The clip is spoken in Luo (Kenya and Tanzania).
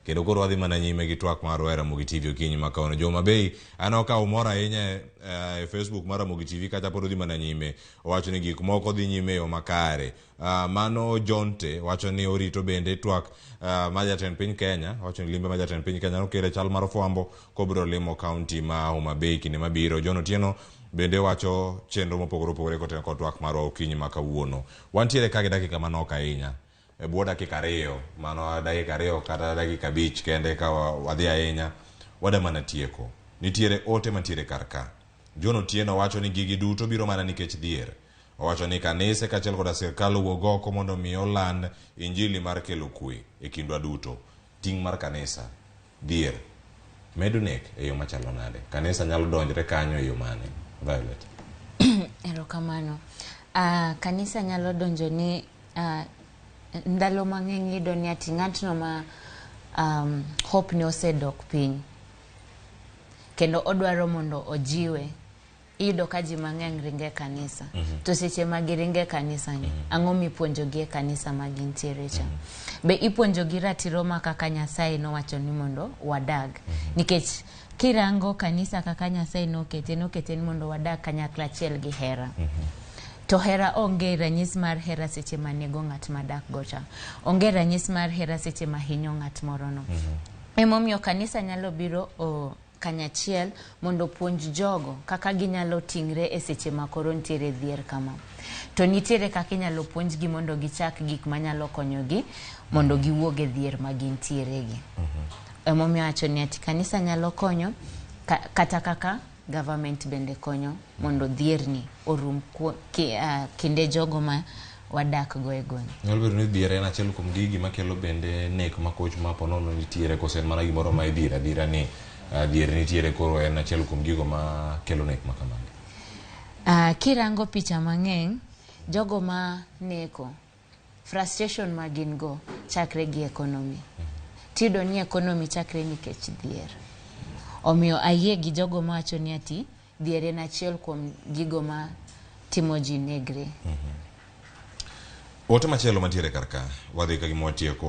Kendo koro wadhi mana nyime gi twak marwa e Ramogi TV okinyi ma kawuono. Jo Homa Bay aneno ka umor ahinya e Facebook mar Ramogi TV kacha pod odhi mana nyime. Owacho ni gik moko dhi nyime e yo makare. Mano Jonte wacho ni orito bende twak ma jatend piny Kenya, owacho ni limbe ma jatend piny Kenya nokelo e chal mar fwambo kobiro limo kaunti ma Homa Bay kinde mabiro. John Otieno bende wacho chenro mopogore opogore kotenore kod twak marwa okinyi ma kawuono. Wantiere ka gi dakika manok ahinya. E bwo dakika ariyo, mano dakika ariyo kata dakika abich kende ka wadhi ahinya, wada mana tieko. Nitiere ote mantiere kar ka. John Otieno wacho ni gigi duto biro mana nikech dhier. Owacho ni kanise kaachiel koda sirkal owuog oko mondo mi oland injili mar kelo kwe e kindwa duto. Ting' mar kanisa, dhier, medo nek e yo machalo nade? Kanisa nyalo donjre kanyo e yo mane? Violet. Erokamano. Kanisa nyalo donjo ni ndalo mang'eny iyudo ni ati ng'atno ma hope ne osedok piny kendo odwaro mondo ojiwe iyudo ka ji mang'eny ringo e kanisa to seche ma giringo e kanisa ni ang'o mipuonjogi e kanisa ma gintiere cha be ipuonjogi ratiro ma kaka Nyasaye nowacho ni mondo wadag nikech kirango kanisa kaka Nyasaye nokete nokete ni mondo wadag kanyakla achiel gi hera to hera onge ranyis mar hera seche ma nego ng'at madak go cha onge ranyis mar hera seche ma hinyo ng'at moro no emomiyo kanisa nyalo biro o, kanyachiel mondo opuonj jogo kaka ginyalo ting're e seche ma koro nitiere dhier kama to nitiere kaka inyalo puonjgi mondo gichak gik manyalo konyogi mondo giwuog e dhier ma gintiere gi emomiyo awacho ni ati kanisa nyalo konyo kata kaka government bende konyo mondo dhierni orum kinde jogo ma wadak go e gweng'. Nyalo bedo ni dhier en achiel kuom gigi makelo bende nek makoch ma po nono nitiere koso en mana gimoro ma idhier adhiera ni dhier nitiere koro en achiel kuom gigo ma kelo nek ma kamagi. Kirango picha mang'eny, jogo ma neko, frustration ma gin go chakre gi economy. Tiyudo ni economy chakre nikech dhier. Omiyo ayie gi jogo mawacho ni ati dhier en achiel kuom gigo ma timo ji negre. Ote machielo mantiere kar ka, wadhi ka gima watieko.